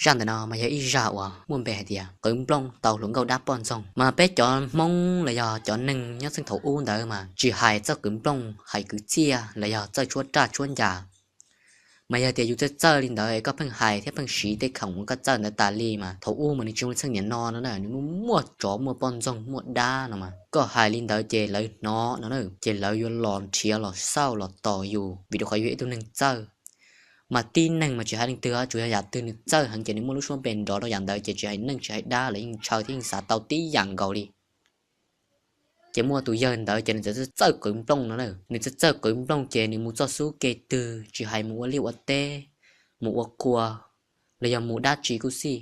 Zaj ntawm no mas yog ib zaj uas muaj npe hais tias qwv nplooj tau hluas nkauj dab poj ntxoog. Mas peb cov Hmoob los yog cov neeg nyob txheej thaum ub ntawd mas tsis hais txawj qwv nplooj, hais kwv txiaj los yog txawj tshuab raj tshuab ncas. Mas yog tias yus txawj txawj li ntawd es koj pheej hais thiab pheej siv tej khoom uas koj txawj ntawd tas li mas thaum ub mas nws tsis zoo li txheej niam no no na, nws muaj muaj tsov muaj poj ntxoog muaj dab no mas koj hais li ntawd ces lawv hnov no na, ces lawv yuav los nrhiav los xauj los tos yus vim rau qhov yus yog ib tug neeg txawj. Mas tib neeg mas tsis hais leej twg, tsuas yog yam twg nws txawj heev ces nws muaj lub suab npe nrov rau yam ntawd ces tsis hais neeg tsis hais dab lawv yeej ntshaw thiab yeej xav tau tib yam nkaus li. Ces muaj tus yawg ntawd ces nws txawm txawj qwv nplooj no na, nws txawj txawj qwv nplooj ces nws mus txoj xub kev twg tsis hais mus ua liaj ua teb, mus ua qhua, los yog mus dab tsi kuj xij,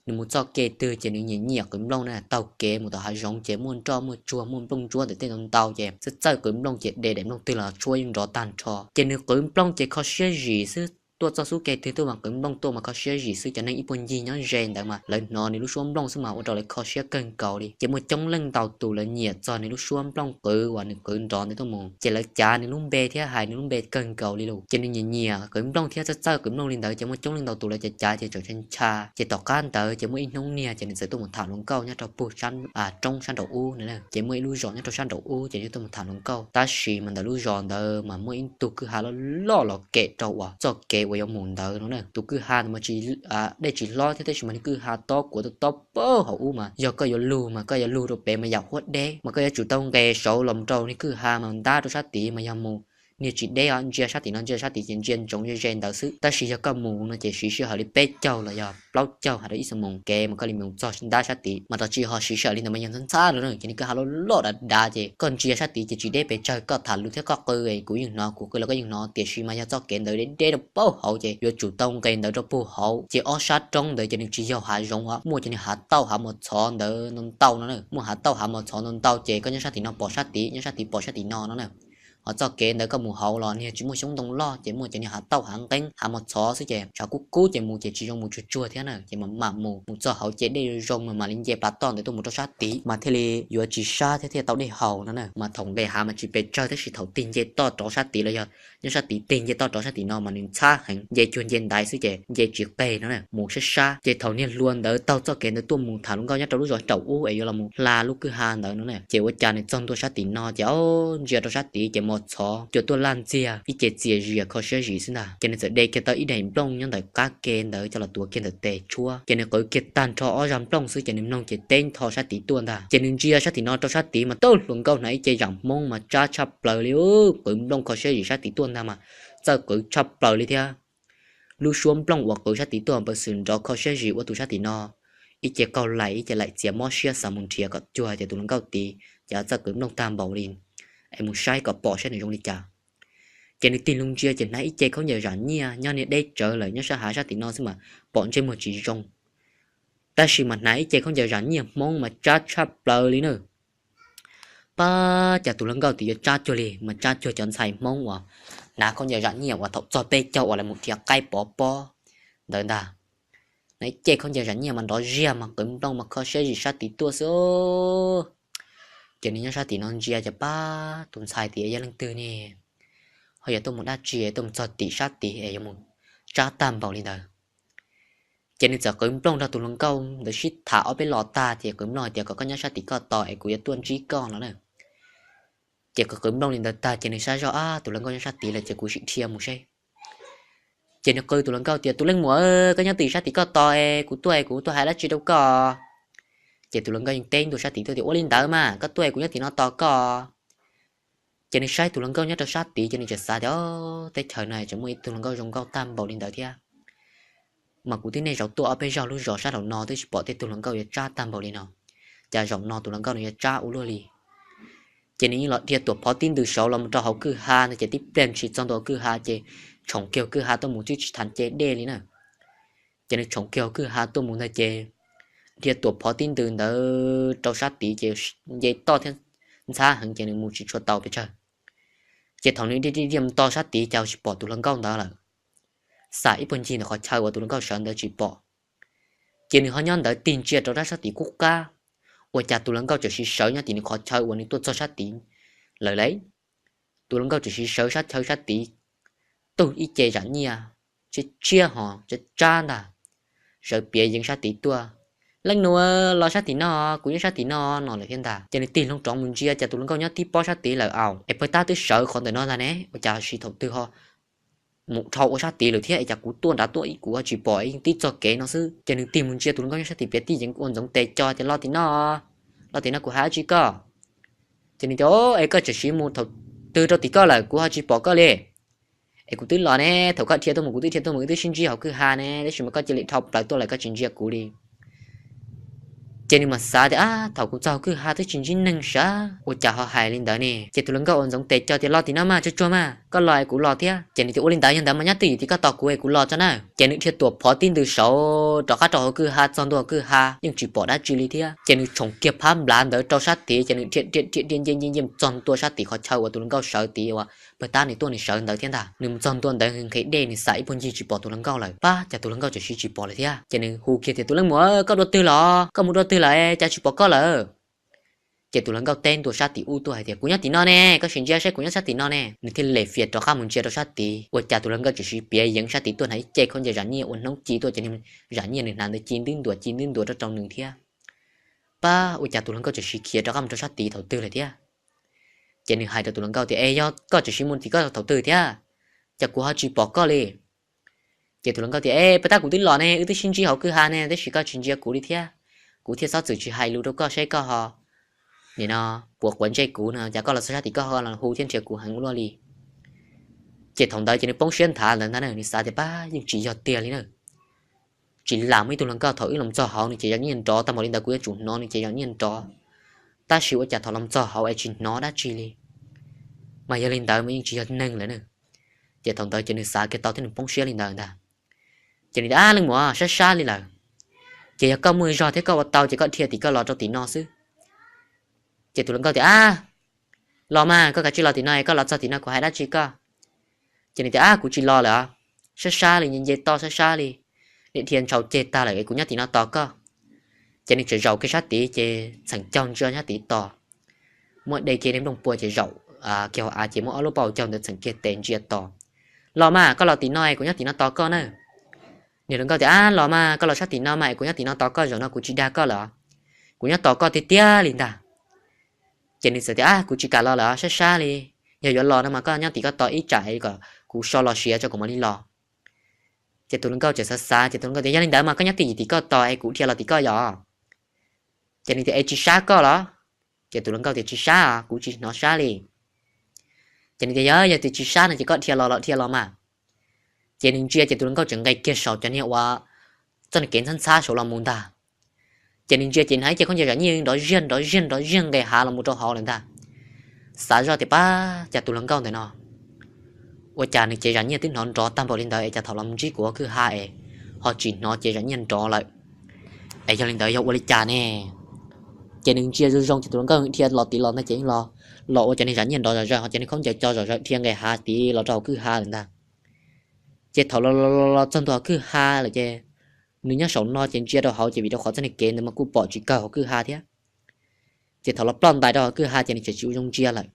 nws mus txoj kev twg ces nws nyiam nyiam qwv nplooj na. Taug kev mus tom hav zoov ces muaj nroj muaj tsuag muaj nplooj ntsuab ntawm tej ntau ntau ces txawj txawj qwv nplooj ces de daim nplooj twg los tshuab yeej nrov tag nrho. Ces nws qwv nplooj ces kho siab zim xwb, tuaj txoj xub kev twg tuaj mas qwv nplooj tuaj mas kho siab zim xwb. Cov neeg ib puag ncig nyob ze ntawd mas lawv hnov nws lub suab nplooj xwb mas ua rau lawv kho siab kawg nkaus li. Ces muaj coob leej ntau tus lawv nyiam txog nws lub suab nplooj qwv uas nws qwv nrov ntawd tuaj mus ces lawv cav nws lub npe thiab hais nws lub npe kawg nkaus li lawm. Ces nws nyiam nyiam qwv nplooj thiab txawj txawj qwv nplooj li ntawd ces muaj coob leej ntau tus lawv cav cav ces txawm ntshaw ntshaw. Ces tom qab ntawd ces muaj ib hnub niag ces nws txawm tuaj mus tham hluas nkauj nyob rau pug roob sab nraum ub no na. Ces muaj ib lub zos nyob rau sab nraum ub ces nws tuaj mus tham hluas nkauj, tab sis mas ntawm lub zos ntawd mas muaj ib tug kwj ha loj loj los kem rau uas txoj kev uas yuav mus ntawd no na. Tus kwj ha ntawd mas tsis, dej tsis hlob thiab tab sis mas niag kwj ha tob kuav tob tob pab hauv ub mas yog koj yuav lug mas koj yuav lug rau pem mas yam huab deb mas koj yuav tsum tau nqes saud los mus rau niag kwj ha mas ntab rau sab tid mas yog mus niag tsis deb os, ntsia sab tim no ntsia sab tid ces ntsia ntsoov ze ze ntawd xwb. Tab sis yog koj mus no ces siv sij hawm li peb caug los yog plaub caug hais rau ib xuab moos kev mas koj li mus txog ntab sab tid mas tos tsis ho siv sij hawm li ntawd mas yog ntxhab ntxhab lawm na. Ces niag kwj ha loj loj dav dav ces koj ntsia sab tid ces tsis deb pes tsawg, koj tham lus thiab koj qw kuv yeej hnov, kuv qw los koj yeej hnov, tiam sis mas yog txoj kev ntawd deb deb rau pab hauv ces yuav tsum tau nqes ntawd rau pug hauv. Ces ob sab roob ntawd ces nws tsis yog hav zoov os, muaj cov niag hav tauj hav mos txhov ntawd ntau ntau no na, muaj hav tauj hav mos txhov ntau ntau ces koj nyob sab tim no pom sab tid, nyob sab tid pom sab tim no no na. Ho txoj kev ntawd koj mus hauv los niag tsis muaj xyoob ntoo loj ces muaj cov niag hav tauj hav nqeeb hav mos txhov xwb ces tshav kub kub ces mus ces tsis zoo mus tsuag tsuag thiab na. Ces mam mam mus, mus txog hauv ces dej zoo zoo mas mam li nce plas toj ntawd tuaj mus rau sab tid mas thiaj li yuav tsis sab thiab thiaj tau dej haus no na. Mas thaum nqes hav mas tsis pes tsawg tab sis thaum tig nce toj rov sab tid los yog nyob sab tid tig nce toj rov sab tim no mas nws ntxhab heev, nce cuag nce ntaiv xwb ces nce tsis qeg no na, mus sab sab. Ces thaum niag hluas ntawd taug txoj kev ntawd tuaj mus tham hluas nkauj nyob rau lub zos sab nraum ub es yuav los mus hla lub kwj ha ntawd no na, ces ua cas nws txog ntua sab tim no ces ntsia rau sab tid ces mos txhov cuag tuaj laj ntxiag ib ce txias zias kho siab zim xwb ntag. Ces nws txawm de kiag tau ib daim nplooj nyob ntawm qab ke ntawd coj los tuav kiag ntawm tes tshuab ces nws qwv kiag tag nrho ob zaj nplooj xwb ces nws mloog ces teb ntho sab tid tuaj ntag. Ces nws ntsia sab tim no rau sab tid mas tau hluas nkauj hnav ib ce zam Hmoob mas tsab tshaj plaws li, qwv nplooj kho siab zim sab tid tuaj ntag mas txawj qwv tshaj plaws li thiab. Lub suab nplooj uas qwv sab tid tuaj mas pawv xwm nrov kho siab zim ua tus sab tim no ib ce qaug laim ib ce laim txias mob siab xav mus nrhiav kom cuag tias tus hluas nkauj tid ces txawj qwv nplooj tag npaum li es mus saib kom pom saib nws zoo li cas. Ces nws tig loo ntsia ces hnav ib ce khaub ncaws zam nyiaj nyob niag deb tsawv lawm nyob sab hav sab tim no xwb mas pom ntsej muag tsis zoo. Tab sis mas hnav ib ce khaub ncaws zam nyiaj Hmoob mas tsab tshaj plaws li na. Pab cas tus hluas nkauj tid yuav tsab cuag li mas tsab cuag cov ntxhais Hmoob uas hnav khaub ncaws zam nyiaj uas thaum txog peb caug uas lawv mus nrhiav qaib pov pob ntawd ntag. Hnav ib ce khaub ncaws zam nyiaj mas nrov ziag mas qwv nplooj mas kho siab zim sab tid tuaj xwb. Ces nws nyob sab tim no ntsia ces pab tus ntxhais tias yog leej twg ne, ho yog tuaj mus dab tsi tuaj mus txog tim sab tid es yuav mus tsab tag npaum li ntawd. Ces nws txawm qwv nplooj nrog tus hluas nkauj ntawd sib tham ob peb los tag ces qwv nplooj hais tias kom koj nyob sab tim koj tos es kuv yuav tuaj ntsib koj no na. Ces qwv qwv nplooj li ntawd tag ces nws saib zoj ab tus hluas nkauj nyob sab tid lawm ces kuv sim dhia mus seb. Ces nws qw tus hluas nkauj tias tus leej muam, koj nyob tim sab tim koj tos es kuv tuaj es kuv tuaj hais dab tsi rau koj. Ces tus hluas nkauj yeej teb ntua sab tid tuaj tias ua li ntawd mas koj tuaj es kuv nyob tim no tos koj. Ces nws saib tus hluas nkauj nyob rau sab tid ces nws txawm xav tias teb chaws no tseem muaj ib tug hluas nkauj zoo nkauj tag npaum li ntawd thiab. Mas kuv twb niaj zaus tuaj ob peb zaug lub zos sab nraum no twb tsis pom tej tug hluas nkauj yuav tsab tag npaum li no. Cas zaum no tus hluas nkauj no yuav tsab ua luaj li. Ces nws yeej los dhia tuam phov tib ntws saud los mus rau hauv kwj ha ntawd ces tib pliag ntshis txog ntua kwj ha ces tshoom kiag kwj ha tuaj mus twb tsis tau nce dej li na. Ces nws tshoom kiag hauv kwj ha tuaj mus ntag ces dhia tuam phov tib ntws ntawd rau sab tid ces nce toj thiab ntxhab heev ces nws mus tsis tshua tau pes tsawg. Ces thaum nws dhia dhia mus txog sab tid cas tsis pom tus hluas nkauj ntawd lawm. Xam ib puag ncig ntawm qhov chaw uas tus hluas nkauj sawv ntawd tsis pom. Ces nws ho nyob ntawd tig ntsia rau rab sab tid qub qab, ua cas tus hluas nkauj tseem siv sawv nyob tim nws qhov chaw uas nws tuaj txog sab tid lawm lauj. Tus hluas nkauj tseem siv sawv sab chaw sab tid, tug ib ce zam nyiaj tshiab tshiab ho tsab tsab ntag. sawv piav yeev sab tid tuaj. Leej nus, los sab tim no, kuv nyob sab tim no no lawm thiab ntag. Ces nws tig loo rov mus ntsia cas tus hluas nkauj nyob tib pob sab tid lawm. Au, es pawg tab twb sawv qhov ntawm no ntag ne, ua cas ho thaum twg ho mus dhau ua sab tid lawm thiab es cas kuv tuaj nrad tuaj ib kuv ho tsis pom es yeej tib txoj kev no xwb. Ces nws tig mus ntsia tus hluas nkauj nyob sab tim piav tij yeev ua ntxoov tes co tias, Los tim no, los tim no kuv hais dab tsi koj. Ces nws tias, Es koj tseem siv mus thaum twg rau tim koj lawm kuv ho tsis pom koj li. Es kuv twb los ne, thaum koj dhia tuaj mus kuv twb dhia tuaj mus, wb twb sib ntsib hauv kwj ha ne, tab sis mas koj cia li dhau plaws tuaj lawm koj tsis ntsia kuv li. Ces nws mam xav tias, Ab, thaum kuv txog hauv kwj ha twb tsis ntsib neeg sav, ua cas ho hais li ntawd ne? Ces tus hluas nkauj ua ntxoov tes co tias, Los tim no mas, tsuag tsuag mas, koj los es kuv los thiab. Ces nws tias, Ua li ntawd yog ntawd mas nyob twj ywm tim koj tos kuv es kuv los tso na. Ces nws dhia tuam phov tib ntws saud rov qab rau hauv kwj ha, txog ntua hauv kwj ha yeej tsis pom dab tsi li thiab. Ces nws tshoom kiag phab nplav ntawd rau sab tid, ces nws dhia dhia dhia dhia nce nce nce txog ntua sab tim qhov chaw uas tus hluas nkauj sawv tid uas pawg tab nws tuaj nws sawv ntawd thiab ntag. Nws mus txog ntua ntawd nqhis dej, nws xav ib puag ncig tsis pom tus hluas nkauj lawm, pab cas tus hluas nkauj tseem siv tsis pom lawm thiab. Ces nws hu kiag tias, Tus leej muam, koj dua twg los? Koj mus dua twg lawm cas tsis pom koj lawm? Ces tus hluas nkauj teb ntua sab tim ub tuaj hais tias, Kuv nyob tim no ne, koj sim ntsia seb kuv nyob sab tim no ne. Nws thiaj li fias rov qab mus ntsia rau sab tid, ua cas tus hluas nkauj tseem siv piav yeev sab tid tuaj hnav ib ce khaub ncaws zam nyiaj ua hnub ci tuaj, ces nws zam nyiaj nws hnav ntawd ci ntwb ntuas ci ntwb ntuas rau rau nws thiab. Pab, ua cas tus hluas nkauj tseem siv khiav rov qab mus rau sab tid thaum twg lawm thiab? Ces nws hais rau tus hluas nkauj tias, Es yog koj tseem siv mus tim koj thaum twg thiab, cas kuv ho tsis pom koj li? Ces tus hluas nkauj tias, Es pab tab kuv twb los ne, wb twb sib ntsib hauv kwj ha ne, tab sis koj tsis ntsia kuv li thiab. Kuv thiaj xob txwm tsis hais lus rau koj seb koj ho nim no puas quav ntsej kuv no, cas koj los txog sab tim koj ho los hu thiab nrhiav kuv heev ua luaj li. Ces thaum ntawd ces nws poob siab nthav ntawd ntag, nws xav tias, Pab, yeej tsis yog tiag li na. Tsis lam muaj ib tug hluas nkauj thaum wb los txog hauv nws ces zam nyiaj nrov tag npaum li ntawd, kuv yuav tsum hnov nws ces zam nyiaj nrov, tab sis ua cas thaum los txog hauv es tsis hnov dab tsi li. Mas yog li ntawd mas yeej tsis yog neeg lawm na. Ces thaum ntawd ces nws xav kiag tau thiab nws poob siab li ntawd ntag. Ces nws tias, Ab, leej muam, sab sab li lawm, ces yog koj muaj zog thiab koj ua tau ces koj dhia tim koj los rau tim no xwb. Ces tus hluas nkauj tias, Ab, los mas, koj kav tsij los tim no, koj los txog tim no kuv hais dab tsi koj. Ces nws tias, Ab, kuv tsis los lawm, sab sab li, nce nce toj sab sab li, dhia ntshaus ceg tag lawm es kuv nyob tim no tos koj. Ces nws txawm zaum kiag sab tid ces txheem caug ntsia sab tid tos. Muab de kiag niag nplooj pua ces zaum kiag hauv av ces muab ob lub pob hauv caug ntawd txheem kiag tes ntsia tos. Los mas, koj los tim no es kuv nyob tim no tos koj na. Niag hluas nkauj tias, Ab, los mas, koj los sab tim no mas es kuv nyob tim no tos koj, zaum no kuv tsis dag koj lawm, kuv nyob tos koj tiag tiag li ntag. Ces nws txawm tias, Ab, kuv tsis kam los lawm, sab sab li, yog yuav los no mas koj nyob tim koj tos ib tsam es kom kuv so los siav tso kuv mam li los. Ces tus hluas nkauj txawm xav xav ces tus hluas nkauj tias, Yog li ntawd mas koj nyob twj ywm tim koj tos es kuv dhia los tim koj yom. Ces nws tias, Es tsis sab koj los? Ces tus hluas nkauj tias, Tsis sab, kuv tsis hnov sab li. Ces nws tias, Yog, yog tias tsis sab no ces koj dhia los los dhia los mas. Ces nws ntsia ces tus hluas nkauj tseem nqes kiag saum cov niag uas txoj niag kev ntxhab ntxhab saud los mus ntag. Ces nws ntsia ces hnav ib ce khaub ncaws zam nyiaj nrov ziag nrov ziag nrov ziag nqes hav los mus rau hauv lawm ntag. Xav zoj tias, Pab, cas tus hluas nkauj ntawm no ua cas nws cev zam nyiaj twb hnov nrov tag npaum li ntawd es cas thaum los ntsib kuv hauv kwj ha es ho tsis hnov cev zam nyiaj nrov lawm? Es yog li ntawd yog ua li cas ne? Ces nws ntsia zoo zoo ces tus hluas nkauj dhia los tid los ntag ces yeej los, los ua cov niag zam nyiaj nrov zom zaws ho cov niag khaub ncaws co zom zaws dhia nqes hav tid los rau hauv kwj ha lawm ntag. Ces thaum los los los txog ntua hauv kwj ha lawm ces nws nyob saum no ces ntsia rau hauv ces vim rau qhov txoj niag kev ntawd mas kuj pom tsis kawg hauv kwj ha thiab. Ces thaum los ploj ntais rau hauv kwj ha ces nws tseem tsis ua zoo ntsia lawm.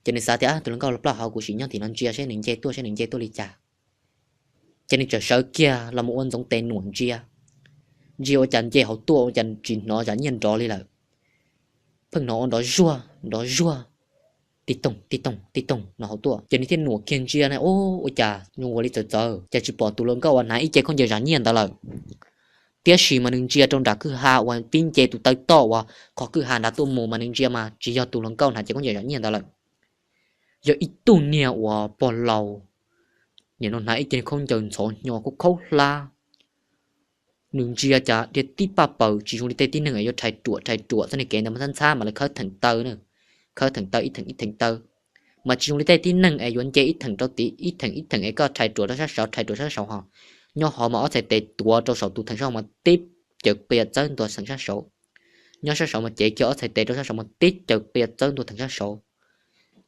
Ces nws xav tias, Tus hluas nkauj los ploj hauv, kuv sim nyob tim no ntsia seb nws nce tuaj, seb nws nce tuaj li cas. Ces nws txawm sawv kiag los mus ua ntxoov tes nuam ntsia. Ntsia ua cas nce hauv tuaj ua cas tsis hnov zam nyiaj nrov li lawm. Pheej hnov ua nrov zuag nrov zuag, tib toog tib toog tib toog no hauv tuaj. Ces nws thiaj nuam kiag ntsia na, Ub, ua cas zoo nkaus li txawv txawv, cas tsis pom tus hluas nkauj uas hnav ib ce khaub ncaws zam nyiaj ntawd lawm. Tiam sis mas nws ntsia rau nram kwj ha uas pib nce tus taw toj uas qhov kwj ha nrad tuaj mus mas nws ntsia mas tsis yog tus hluas nkauj hnav ce khaub ncaws zam nyiaj ntawd lawm. Yog ib tug niag uas pog laus, nim no hnav ib ce khaub ncaws ntxhov hnyo khaub khaub hlab. Nws ntsia cas dhia tib paj paws tsis zoo li tej tib neeg es yuav rhais ruam rhais ruam txoj niag kev ntawd mas ntxhab ntxhab mas lawv khawb theem taw na, khawb theem taw ib theem ib theem taw. Mas tsis zoo li tej tib neeg es yuav nce ib theem rau tid ib theem ib theem es koj rhais ruam rau sab saud rhais ruam sab saud ho. Nyob hauv mas ob txhais tes tuav rau saum tus theem sab hauv mas tib caws qia txawb ntua theem sab saud. Nyob sab saud mas cev kiag ob txhais tes rau sab saud mas tib caws qia txawb ntua theem sab saud.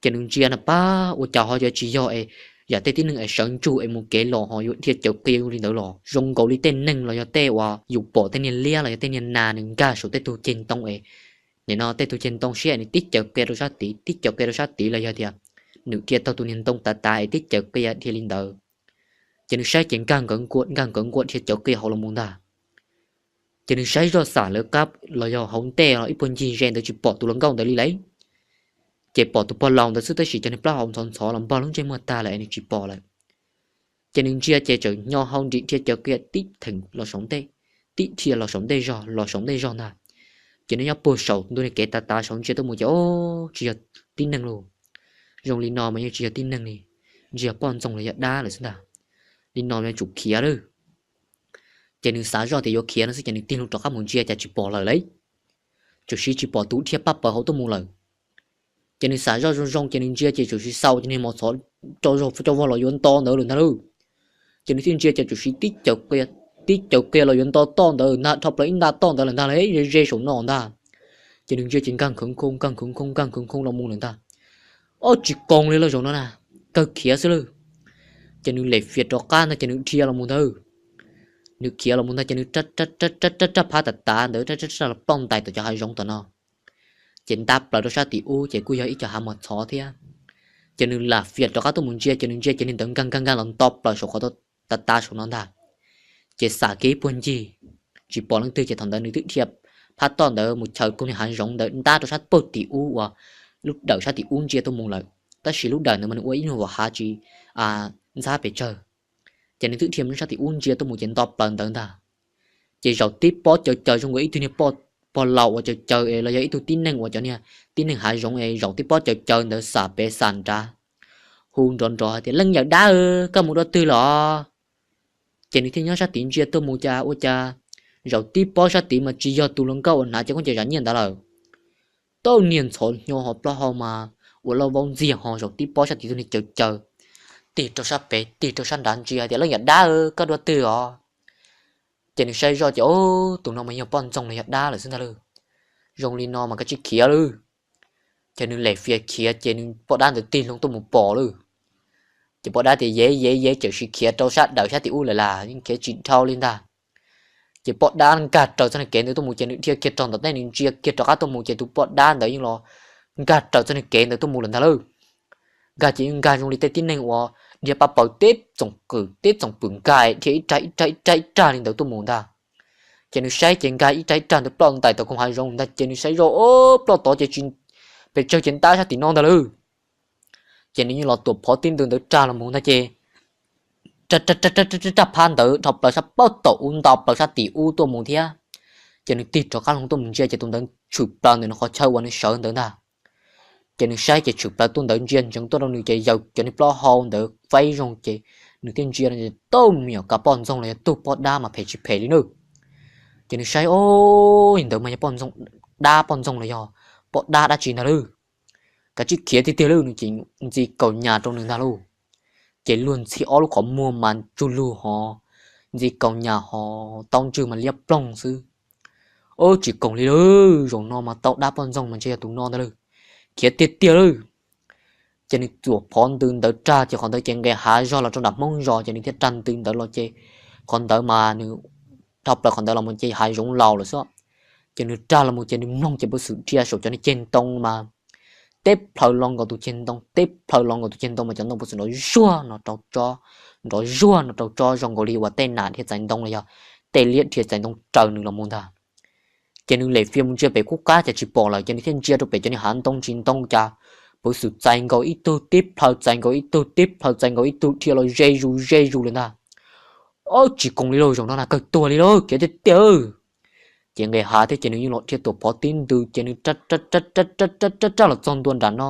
Ces nws ntsia na pab ua cas ho yuav tsis yog es yam tej tib neeg es sawv ntsug es mus kev los ho yuav dhia caws qia li ntawd los zoo nkaus li tej neeg los yog tej uas yus pom tej niag liab los yog tej niag nas nws nkag saum tej tug ceg ntoo es, nim no tej tug ceg ntoo siab es nws tib caws qia rau sab tid tib caws qia rau sab tid los yog tias nws dhia taug tus niag ntoo tav tav es tib caws qia dhia li ntawd. Ces nws saib ces nkag nkawd nkuaj nkag nkawd nkuaj dhia cawv qia hauv los mus ntag. Ces nws saib zoj xam lawv qab los yog hauv ntej los ib puag ncig ze ntawd tsis pom tus hluas nkauj ntawd li lauj. Ces pom tus pog laus ntawd xwb tab sis cov niag plaub hau ntxhov ntxhov los npog lub ntsej muag tag lawm es nws tsis pom lawm. Ces nws ntsia ces txawm nyo hau nrim dhia cawv qia tib theem los saum ntej, tib dhia los saum ntej zog los saum ntej zog ntag. Ces nws nyob puag saum ntu niag kev tav tav saud ntsia tuaj mus ces o, tsis yog tib neeg lauj. Zoo li no mas yeej tsis yog tib neeg li, ntsia poj ntxoog los yog dab lawm xwb ntag. Li no yuav tsum khiav lawm. Ces nws xav zoj tias yuav khiav no xwb ces nws tig hlo rov qab mus ntsia cas tsis pom lawm lauj. Txawm siv tsis pom tus dhia pab pawg hauv tuaj mus lawm. Ces nws xav zoj zoo zoo ces nws ntsia ces txawm siv xaus ces niag mos txhov rau zog rau vog los yuav nto ntawd lawm ntag lauj. Ces nws thiaj ntsia ces txawm siv tib caws qia, tib caws qia los yuav nto toj ntawd ntag, dhau plaws ib nta toj ntawd lawm ntag lauj, ze ze saum no ntag. Ces nws ntsia ces nkag nkhwv nkhoo nkag nkhwv nkhoo nkag nkhwv nkhoo los mus lawm ntag. Ob tsis koos li lauj zaum no na, kawg khiav xwb lauj. Ces nws lem fias rov qab ntag ces nws dhia los mus ntag. Nws khiav los mus ntag ces nws rab rab rab phab tav tav ntawd rab rab rab los ploj ntais tom cov hav zoov tom no. Ces ntab plaws rau sab tim ub ces kuj yog ib co hav mos txhov thiab. Ces nws lam fias rov qab tuaj mus ntsia ces nws ntsia ces niag ntawd nkag nkag nkag los nto plaws saum qhov tav tav saum no ntag. Ces xam kiag ib puag ncig tsis pom leej twg ces thaum ntawd nws twb dhia phab toj ntawd mus chaws tus niag hav zoov ntawd ntab rau sab puag tim ub uas lub dawm sab tim ub ntsia tuaj mus lawm. Tab sis lub dawm ntawd mas nws ua ib nyuag vam hav tsis ntxhab pes tsawg. Ces nws twb dhia mus sab tim ub ntsia tuaj mus ces nto plaws ntawd ntag. Ces zaum tib pob caws caws zoo nkaus ib tug niag pog laus uas caws caws es los yog ib tug tib neeg uas cov niag tib neeg hav zoov es zaum tib pob caws caws ntawd xam pem xam nrad, hu nrov nrov hais tias, Leej yawm dab, koj mus dua twg los? Ces nws thiaj nyob sab tid ntsia tuaj mus cas ua cas zaum tib pob sab tid mas tsis yog tus hluas nkauj uas hnav cov khaub ncaws zam nyiaj ntawd lawm. Tau niag ntxhov hnyo ho plaub hau mas ua lauj vaub ntxiag ho zaum tib pob sab tid tus niag caws caws tig rau sab pem tig rau sab nrad ntsia hais tias, Leej yawm dab, koj dua twg os? Ces nws saib zoj ces, Tus no mas yog poj ntxoog los yog dab lawm xwb ntag lauj. Zoo li no mas koj tsis khiav lawm. Ces nws lem fias khiav ces nws poj dab ntawd tig hlo tuaj mus pom lawm. Ces poj dab tias, Yev yev yev, txawm siv khiav rau sab dawm sab tim ub lawm las yeej khiav tsis dhau li ntag. Ces poj dab nkag raws txoj niag kev ntawd tuaj mus ces nws dhia kiag rau ntawm tej nws ntsia kiag rov qab tuaj mus ces tus poj dab ntawd yeej los nkag raws txoj niag kev ntawd tuaj mus lawm ntag lauj. Nkag ces yeej nkag zoo li tej tib neeg uas dhia pab pawg teb txoom qwm teb txoom pwm nkag dhia ib rag ib rag ib rag ib rag li ntawd tuaj mus ntag. Ces nws saib ces nkag ib rag ib rag ntawd ploj ntais tom koog hav zoov ntag ces nws saib zoj o, ploj tod ces tsis pes tsawg ces ntab sab tim no ntag lauj. Ces nws yeej los tuam phov tib ntws ntawd rag los mus ntag ces rag phab ntawd dhau plaws sab pab tom ub nto plaws sab tim ub tuaj mus thiab. Ces nws tig rov qab hlo tuaj mus ntsia ces tus ntawd tshwm plaws ntawm nws qhov chaw uas nws sawv ntawd ntag. Ces nws saib ces tshwm plaws tuaj ntawd ntsia ntsees tuaj rau nws ces yaws cov niag plaub hau ntawd faib zoo ces nws thiaj ntsia tau me nyuam kav poj ntxoog los yog tug poj dab mas phem tsis phem li na. Ces nws saib o, ntawd mas yog poj ntxoog, dab poj ntxoog los yog poj dab dab tsi ntag lauj. Kav tsij khiav tiag tiag lauj no ces ntxi kaus nyas rau nws ntag lauj. Ces luag ntxhi ob lub qhov muag mas ntsug lug hov, ntxi kaus nyas hov, tau ntswg mas liab ploog xwb. Tsis koom li lauj, zaum no mas tau dab poj ntxoog mas ntshe yog tus no ntag lauj. Khiav tiag tiag lauj. Ces nws tuam phov ntws ntawd rag ces qhov ntawd ces nqes hav zog los rau nram Hmoob zos ces nws thiaj rag ntws ntawd los ces qhov ntawd mas nws dhau plaws qhov ntawd los mus ces hav zoov laus lawm xwb. Ces nws rag los mus ces nws mloog ces puv xwm dhia saum cov niag ceg ntoo mas teb plhaw lo nkaus tus ceg ntoo, teb plhaw lo nkaus tus ceg ntoo mas cov ntoo puv xwm nrov zuag no rau tsob, nrov zuag no rau tsob zoo nkaus li uas tej nas dhia txais ntoo los yog tej liab dhia txais ntoo raws nws los mus ntag. Ces nws lem fias mus ntsia pem qub qab cas tsis pom lawm ces nws thiaj ntsia rau pem cov niag hav ntoo tsis ntoo cas puv xwm txais nkaus ib tug teb plhaw txais nkaus ib tug teb plhaw txais nkaus ib tug dhia los ze zus ze zus lawm ntag. Tsis koom li lauj, zaum no na kawg tuag li lauj, khiav tiag tiag. Ces nqes hav thiab ces nws yeej los dhia tuam phov tib ntws ces nws rag rag rag rag rag rag los txog ntua nram no,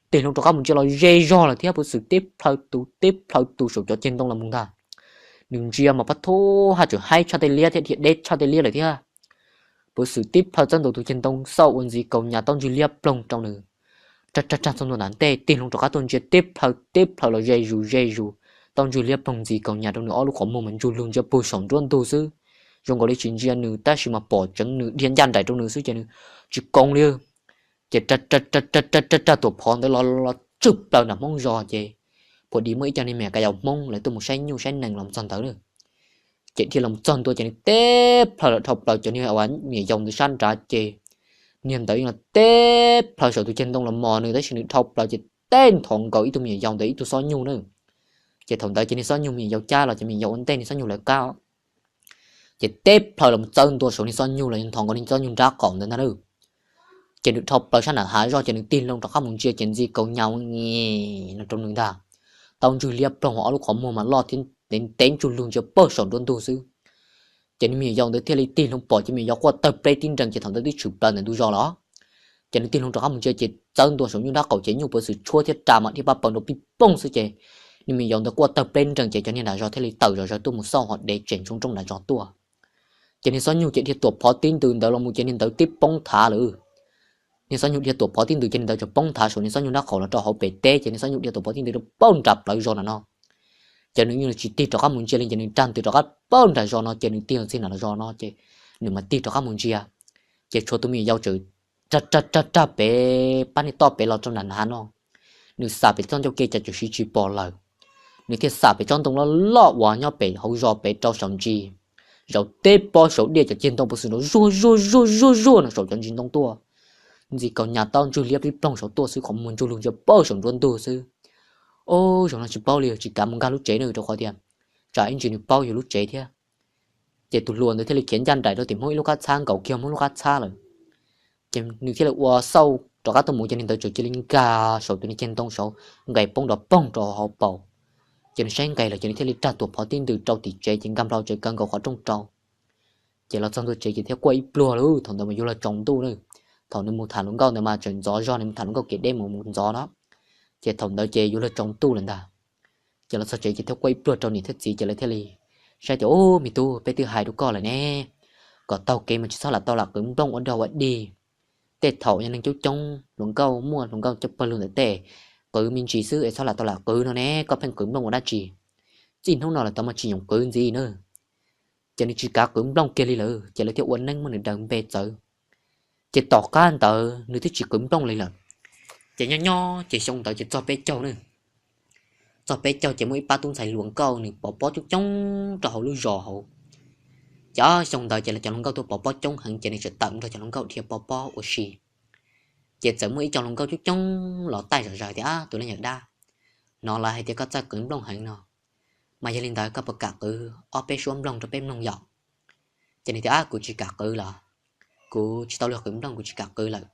tig hlo rov qab mus ntsia los ze zog lawm thiab puv xwm teb plhaw tus teb plhaw tus saum cov ceg ntoo los mus ntag. Nws ntsia mas pab thub haj tseem haib tshaj tej liab thiab dhia deb tshaj tej liab lawm thiab. Puv xwm teb plhaw txawb ntua tus ceg ntoo xauj ua ntxiv kaus nyas tau ntswg liab ploog rau nws. Rag rag rag txog ntua nram ntej tig hlo rov qab tuaj ntsia teb plhaw teb plhaw los ze zus ze zus, tau ntswg liab ploog ntxiv kaus nyas rau nws ob lub qhov muag mas ntsug lug ntsia puag saum nruab ntug xwb. Zoo nkaus li tsis ntsia nws tab sis mas pom tseev nws dhia ncaj nraim rau nws xwb ces nws tsis koom li. Ces rag rag rag rag rag rag tuam phov ntawd los los tswj plaws nram Hmoob zos ces phuam dis muaj ib co niag me nyuam ka yau Hmoob lawv tuaj mus saib nyuj saib nees los txog ntawd na. Ces dhia los txog ntua ces nws teb plhaw los dhau plaws cov niag uas me nyuam yaus ntawd sab nrad ces niag ntawd yeej los teb plhaw saum tus ceg ntoo los mos nws tab sis nws dhau plaws ces teb nthos nkaus ib tug me nyuam yaus ntawd ib tug xob nyuj na. Ces thaum ntawd ces niag Xob Nyug me nyuam yaus cab los ces me nyuam yaus ua ntej niag Xob Nyug lawv qab, ces teb plaws los txawb ntua saum niag Xob Nyug los yog nthos nkaus niag Xob Nyug nrab qaum ntawd ntag na. Ces nws dhau plaws sab nram hav zog ces nws tig loo rov qab mus ntsia ces ntxi kaus nyas ua nyi no rau nws ntag. Tau ntswg liab ploog ob lub qhov muag mas loj thiab ntev ntsug lug ntsia pawg saum nruab ntug xwb. Ces niag me nyuam yaus ntawd thiaj li tig loo pom ces me nyuam yaus quaj tawg pleb tib nrees ces thaum ntawd twb tshwm plaws ntawm ntug zos los. Ces nws tig loo rov qab mus ntsia ces txawb ntua saum nyuj nrab qaum ces nyuj puav xwm tshuab thiab ra mas dhia pab paws nrov pij pooj xwb ces niag me nyuam yaus ntawd quaj tawg pleb nrees ces cov niag nram zos thiaj li tawm zom zaws tuaj mus xauj hos dev tseem ntsoov rooj nram zos tuaj. Ces niag Xob Nyug ces dhia tuam phov tib ntws ntawd los mus ces niag ntawd tib poob thav lawm. Niag Xob Nyug dhia tuam phov tib ntws ces niag ntawd tseem poob thav saum niag Xob Nyug nrab qaum los rau hauv pem teb ces niag Xob Nyug dhia tuam phov tib ntws rau pawg nram plawv zos nram no. Ces nws yeej tsis tig rov qab mus ntsia li ces nws rag ntws rov qab pawg nram zos no ces nws tig los txij nram zos no ces nws mam tig rov qab mus ntsia. Ces tshuav tus me nyuam yaus tseem rag rag rag pem pab niag toj pem los rau nram hav no. Nws xam pem txoj ncauj ke cas tsuam siv tsis pom lawm. Nws thiaj xam pem tsob ntoo loj loj uas nyob pem hauv zos pem rau saum ntsis, zaum teb pob saum diaj cov ceg ntoo puav xwm nrov zuag zuag zuag zuag zuag no saum cov ntsis ntoo tuaj. Ntxi kaus nyas tau ntswg liab pib ploog saum tuaj xwb qhov muag ntsug lug ntsia pawg saum nruab ntug xwb. Ob, zaum no tsis paub li, tsis kav mus nkag lub tsev na rau qhov tias tsam ib ntsis nws paub yus lub tsev thiab. Ces tus hluas ntawd thiaj li khiav ncaj nraim rau tim Hmoob ib lub qab txhab nkaus kiag Hmoob lub qab txhab lawm. Ces nws thiaj li ua xauj rov qab tuaj mus ces niag ntawd tseem cia li nkag saum tus niag ceg ntoo saud nqes poob nrov poog rau hauv paus. Ces nws saib nqes lawm ces nws thiaj li rag tuam phov tib ntws rau tim tsev ces nkag nplo tsev kaw nkaus qhov rooj rau. Ces los txog ntua tsev ces thiaj quaj ib pluag lawm, thaum ntawd mas yuav luag tsaus ntuj na. Thaum nws mus tham hluas nkauj ntawd mas tseem ntxov zog, nws mus tham hluas nkauj kev deb mus mus ntxov na. Ces thaum ntawd ces yuav luag tsaus ntuj lawm ntag. Ces los txog tsev ces thiaj quaj ib pluag rau niam thiab txiv ces lawv thiaj li saib tias, Ub, me tub, peb twb hais rau koj lawm ne, kom taug kev mas tsis txhob lam tau lam qwv nplooj ua dog ua dig. Tej thaum yog neeg coob coob hluas nkauj muaj hluas nkauj coob pawg lug ntawm tej, qwv me ntsis xwb es txhob lam tau lam qwv no ne, koj pheej qwv nplooj ua dab tsi? Txij hnub no lawm tod mas tsis nyoos qwv ntxiv na. Ces nws tsis kav qwv nplooj kiag li lawm ces lawv thiaj ua neeb muab nws daws npe txawv. Ces tom qab ntawd nws twb tsis qwv nplooj li lawm. Ces nyob nyob ces xyoo ntawd ces txog peb caug na. Txog peb caug ces muaj ib pab tub ntxhais hluas nkauj nws pov pob coob coob rau hauv lub zos hauv. Ces ob xyoo ntawd ces los cov hluas nkauj tuaj pov pob coob heev ces nws txawm tawm nrog cov hluas nkauj dhia pov pob ua si. Ces txawm muaj ib co hluas nkauj coob coob los taij zom zaws tias, Ab, tus leej yawm dab, hnov lawv hais tias koj txawj qwv nplooj heev no, mas yog li ntawd koj puas kam qwv ob peb suab nplooj rau peb mloog yom? Ces nws tias, Ab, kuv tsis kam qwv los, kuv tsis tau luag qwv nplooj, kuv tsis kam qwv lawm.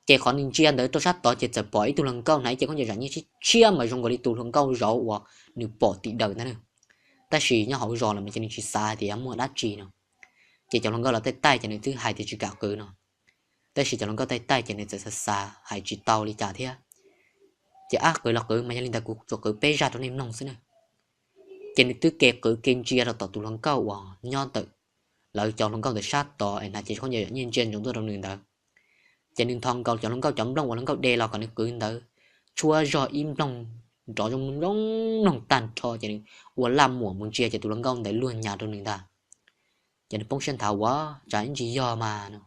Ces qhov nws ntsia ntawd rau sab tod ces txawm pom ib tug hluas nkauj hnav ib cev khaub ncaws zam nyiaj tshiab tshiab mas zoo nkaus li tus hluas nkauj zov uas nws pom tim dawm ntag na. Tab sis nyob hauv zos lawm mas ces nws tsis xav tias yog muaj dab tsi no. Ces cov hluas nkauj los taij taij ces nws twb hais tias tsis kam qwv no. Tab sis cov hluas nkauj taij taij ces nws txawm xav xav hais tsis tau li cas thiab. Ces, Ab, qwv los qwv mas yog li ntawd kuv tsuas qwv peb zaj rau nej mloog xwb na. Ces nws twb ke qwv ke ntsia rau tom tus hluas nkauj uas nyob ntawm lawv cov hluas nkauj ntawm sab tod es hnav cev khaub ncaws zam nyiaj ntsia ntsoov tuaj rau nws ntawd. Ces nws nthos nkaus cov hluas nkauj cov nplooj uas hluas nkauj de los kom nws qwv ntawd, tshuab zog ib nplooj nrov zoo zoo mloog tag nrho ces nws ua laj muam mus ntsia ces tus hluas nkauj ntawd luag nyav rau nws ntag. Ces nws poob siab nthav ua, Tsam ib ntsis yog mas no.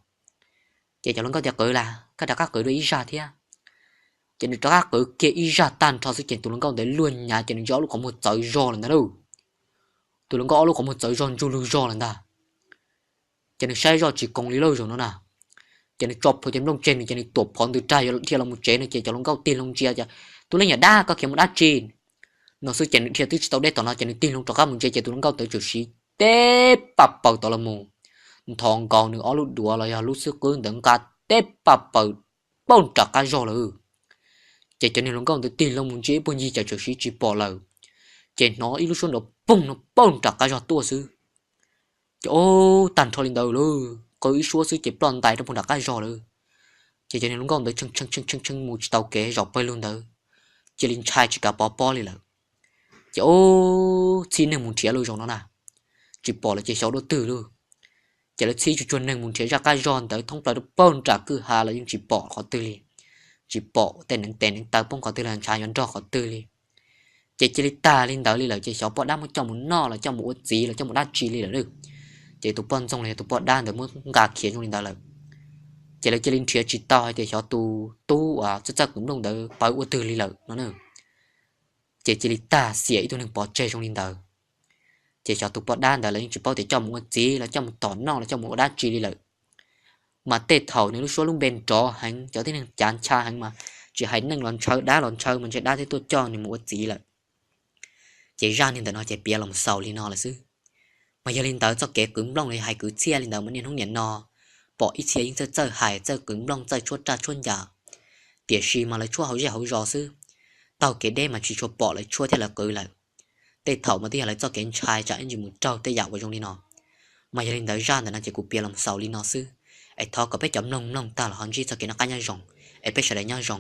Ces cov hluas nkauj tias, Qwv las, koj rov qab qwv dua ib zaj thiab. Ces nws rov qab qwv kiag ib zaj tag nrho xwb ces tus hluas nkauj ntawd luag nyav ces nws ntsia ob lub qhov muag txawv zog lawm ntag lauj. Tus hluas nkauj ob lub qhov muag txawv zog ntsug lug zog lawm ntag. Ces nws saib zoj tsis koom li lauj zaum no na. Ces nws tso plhuav cev nplooj tseg nws ces nws tuam phov ntws rag yuav dhia los mus tsev no ces cov hluas nkauj tig loo ntsia ces, Tus leej yawm dab, koj khiav mus dab tsi no xwb ces nws dhia twb tsis tau deb tom no ces nws tig loo rov qab mus ntsia ces tus hluas nkauj ntawd tsuam siv teb paj paws tod los mus nthos nkaus nws ob lub duav los yog lub xwb qwb ntawd nqa teb paj paws pauj nram qab zog lawm. Ces cov niag hluas nkauj ntawd tig loo mus ntsia ib puag ncig cas tsuam siv tsis pom lawm. Ces hnov ib lub suab nrov poog no pauj nram qab zog tuaj xwb. Ces ob tag nrho li ntawd lawm, qw ib suab xwb ces ploj ntais rau puag nram qab zog lawm. Ces cov niag hluas nkauj ntawd tshee tshee tshee tshee mus tsis tau kev zaum pawg lug ntawd, cia li ntshai tsis kav pov pob li lawm. Ces ob txhij neeg mus nrhiav lawm zaum no na, tsis pom lawm ces xyov dua twg lawm. Ces lawv txhij tsuag tsuag neeg mus nrhiav zaj qab zog ntawd thoob plaws rau pauj nram kwj ha los yeej tsis pom qhov twg li. Tsis pom tej neev tes neev taw poob qhov twg los ntshav yuav nrog qhov twg li. Ces cia li tag li ntawd li lawm ces xyov poj dab muab coj mus noj los coj mus ua txiv los coj mus dab tsi li lawm. Ces tus poj ntxoog los yog tus poj dab ntawd muab nqa khiav zoo li ntawd lawm. Ces lawv cia li nrhiav tsis tau hais tias xyov tus tub uas txawj txawj qwv nplooj ntawd pawv ua twg li lawm no na. Ces cia li tag xiam ib tug neeg pov tseg zoo li ntawd. Ces xyov tus poj dab ntawd los yeej tsis paub tias coj mus ua txiv los coj mus tom noj los coj mus ua dab tsi li lawm. Mas tej thaum nws lub suab lub npe nrov heev, cov tib neeg cav ncha heev mas tsis hais neeg los ntshaw dab los ntshaw mas ntshe dab twb tuaj coj nws mus ua txiv lawm. Ces zaj niag ntawm no ces piav los xaus li no lawm xwb. Mas yog li ntawd txoj kev qwv nplooj los yog hais kwv txhiaj li ntawd mas niaj hnub niam no pom ib txhia yeej txawj txawj hais, txawj qwv nplooj, txawj tshuab raj tshuab ncas, tiam sis mas lawv tshuab hauv zej hauv zos xwb. Taug kev deb mas tsis tshua pom lawv tshuab thiab lawv qwv lawm. Tej thaum mas twb yog lawv txoj kev ntshai tsam ib ntsis mus raug tej yam uas zoo li no. Mas yog li ntawd zaj ntawm no ces kuv piav los xaus li no xwb, es thov kom peb cov mloog mloog tag los ho ntsib txoj kev noj qab nyob zoo, es peb sawv daws nyob zoo.